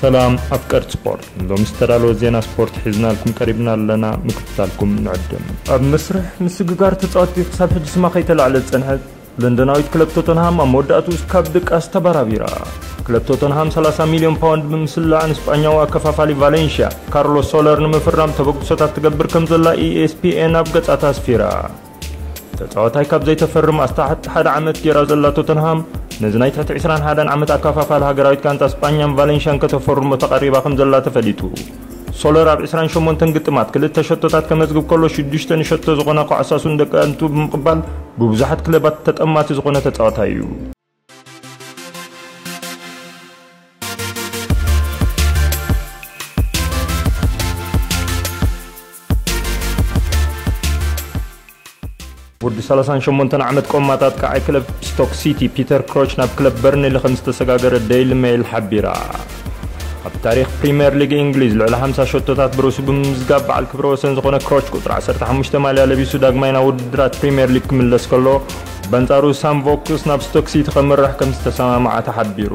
ሰላም ኣፍቀርቲ ስፖርት፣ ሎም ዝተዳለወ ዜና ስፖርት ሒዝናልኩም ቀሪብና ኣለና። ምክትታልኩም ንዕድም። ኣብ መስርሕ ምስግጋር ተጻወትቲ ክሳብ ሕጂ ስማ ከይተላዕለ ዝጸንሐት ለንደናዊት ክለብ ቶተንሃም ኣብ መወዳእቱ እስካብ ድቃስ ተባራቢራ። ክለብ ቶተንሃም ሰላሳ ሚልዮን ፓውንድ ብምስላዕ ንስጳኛዊ ኣከፋፋሊ ቫሌንሽያ ካርሎስ ሶለር ንምፍራም ተበግሶታት ትገብር ከም ዘላ ኢኤስፒኤን ኣብ ገጻታ ኣስፊራ። ተጻዋታይ ካብ ዘይተፈርም ኣስታሕቲ ሓደ ዓመት ጌራ ዘላ ቶተንሃም ነዚ ናይ ትሕቲ ዕስራን ሓደን ዓመት ኣከፋፋሊ ሃገራዊት ጋንታ ስጳኛን ቫሌንሽያን ከተፈርሞ ተቐሪባ ከም ዘላ ተፈሊጡ። ሶለር ኣብ ዕስራን ሸሞንተን ግጥማት ክልተ ሸቶታት ከመዝግብ ከሎ ሽዱሽተ ንሸቶ ዝኾነ ኳዕሳሱን ደቀንቱ ብምቕባል ብብዙሓት ክለባት ተጠማቲ ዝኾነ ተጻዋታይ እዩ። ወዲ ሰላሳን ሸሞንተን ዓመት ቆማት ኣጥቃዓይ ክለብ ስቶክ ሲቲ ፒተር ክሮች ናብ ክለብ በርንሊ ከም ዝተሰጋገረ ደይሊ ሜይል ሓቢራ። ኣብ ታሪኽ ፕሪምየር ሊግ እንግሊዝ ልዕሊ ሓምሳ ሸቶታት ብርእሱ ብምምዝጋብ በዓል ክብረ ወሰን ዝኾነ ክሮች ቁጽሪ ዓሰርተ ሓሙሽተ ማልያ ለቢሱ ዳግማይ ናብ ውድድራት ፕሪምየር ሊግ ክምለስ ከሎ፣ በንጻሩ ሳም ቮክስ ናብ ስቶክ ሲቲ ከምርሕ ከም ዝተሰማምዓ ተሓቢሩ።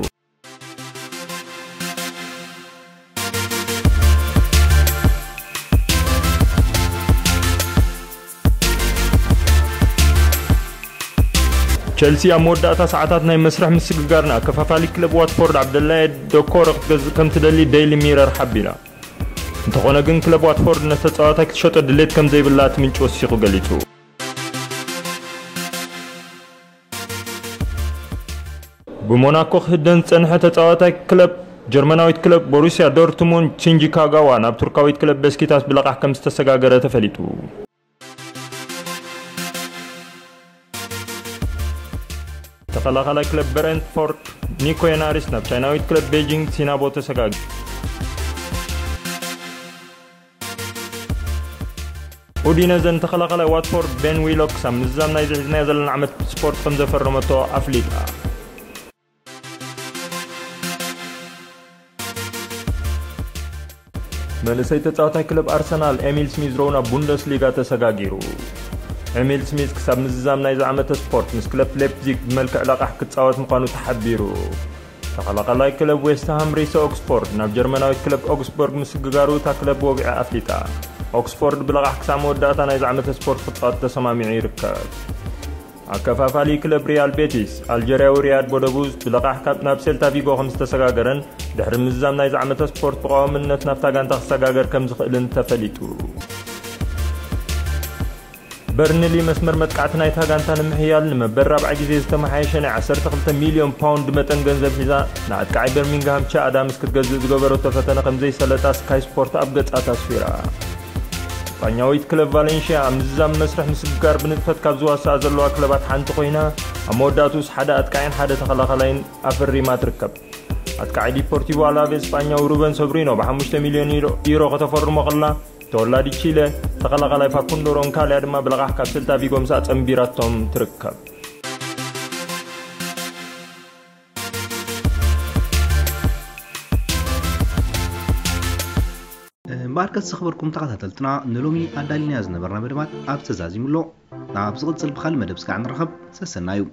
ቸልሲ ኣብ መወዳእታ ሰዓታት ናይ መስርሕ ምስግጋር ንኣከፋፋሊ ክለብ ዋትፎርድ ዓብደላይ ዶኮረ ክትገዝእ ከም ትደሊ ደይሊ ሚረር ሓቢራ። እንተኾነ ግን ክለብ ዋትፎርድ ነቲ ተጻዋታይ ክትሸጦ ድሌት ከም ዘይብላ እቲ ምንጪ ወሲኹ ገሊጹ። ብሞናኮ ክህደን ዝጸንሐ ተጻዋታይ ክለብ ጀርመናዊት ክለብ ቦሩስያ ዶርትሙንድ ሺንጂ ካጋዋ ናብ ቱርካዊት ክለብ በስኪታስ ብለቓሕ ከም ዝተሰጋገረ ተፈሊጡ። ተኸላኻላይ ክለብ ብሬንትፎርድ ኒኮ የናሪስ ናብ ቻይናዊት ክለብ ቤጂንግ ሲናቦ ተሰጋጊ። ኡዲነዘ ንተኸላኻላይ ዋትፎርድ ቤን ዊሎክ ክሳብ ምዝዛም ናይዚ ሒዝናዮ ዘለና ዓመት ስፖርት ከም ዘፈረመቶ ኣፍሊጣ። መንእሰይ ተጻዋታይ ክለብ ኣርሰናል ኤሚል ስሚዝ ሮው ናብ ቡንደስሊጋ ተሰጋጊሩ። ኤሚል ስሚዝ ክሳብ ምዝዛም ናይዚ ዓመተ ስፖርት ምስ ክለብ ሌፕዚግ ብመልክዕ ለቓሕ ክጻወት ምዃኑ ተሓቢሩ። ተኸላኻላይ ክለብ ዌስትሃም ሪሰ ኦክስፎርድ ናብ ጀርመናዊት ክለብ ኦግስበርግ ምስግጋሩ እታ ክለብ ወግዒ ኣፍሊጣ። ኦክስፎርድ ብለቓሕ ክሳብ መወዳእታ ናይዚ ዓመተ ስፖርት ክጻወት ተሰማሚዑ ይርከብ። ኣከፋፋሊ ክለብ ሪያል ቤቲስ ኣልጀርያዊ ሪያድ ቦደቡዝ ብለቓሕ ካብ ናብ ሴልታ ቪጎ ከም ዝተሰጋገረን ድሕሪ ምዝዛም ናይዚ ዓመተ ስፖርት ብቐዋምነት ናብታ ጋንታ ክሰጋገር ከም ዝኽእልን ተፈሊጡ። በርንሊ መስመር መጥቃዕቲ ናይታ ጋንታ ንምሕያል ንመበል ራብዓይ ግዜ ዝተመሓየሸ ናይ ዓሰርተ ክልተ ሚልዮን ፓውንድ መጠን ገንዘብ ሒዛ ንኣጥቃዓይ በርሚንግሃም ቸ ኣዳምስ ክትገዝእ ዝገበረቶ ፈተነ ከም ዘይሰለጣ ስካይ ስፖርት ኣብ ገጻ ኣስፊራ። ስጳኛዊት ክለብ ቫሌንሽያ ኣብ ምዝዛም መስርሕ ምስግጋር ብንጥፈት ካብ ዝዋስኣ ዘለዋ ክለባት ሓንቲ ኮይና ኣብ መወዳእትኡስ ሓደ ኣጥቃዓይን ሓደ ተኸላኻላይን ኣፈሪማ ትርከብ። ኣጥቃዓይ ዲፖርቲቮ ኣላቬዝ ስጳኛዊ ሩበን ሶብሪኖ ብሓሙሽተ ሚልዮን ዩሮ ከተፈርሞ ከላ፣ ተወላዲ ቺለ ተኸላኻላይ ፋኩንዶ ሮንካልያ ድማ ብለቓሕ ካብ ሴልታ ቪጎ ምስ ኣጸንቢራቶም ትርከብ። እምበኣርከስ ዝኸበርኩም ተኸታተልትና ንሎሚ ኣዳሊናዮ ዝነበርና መደባት ኣብ ተዛዚሙ ኣሎ። ናብ ዝቕጽል ብኻልእ መደብ ስጋዕ ንራኸብ። ሰሰናዩ።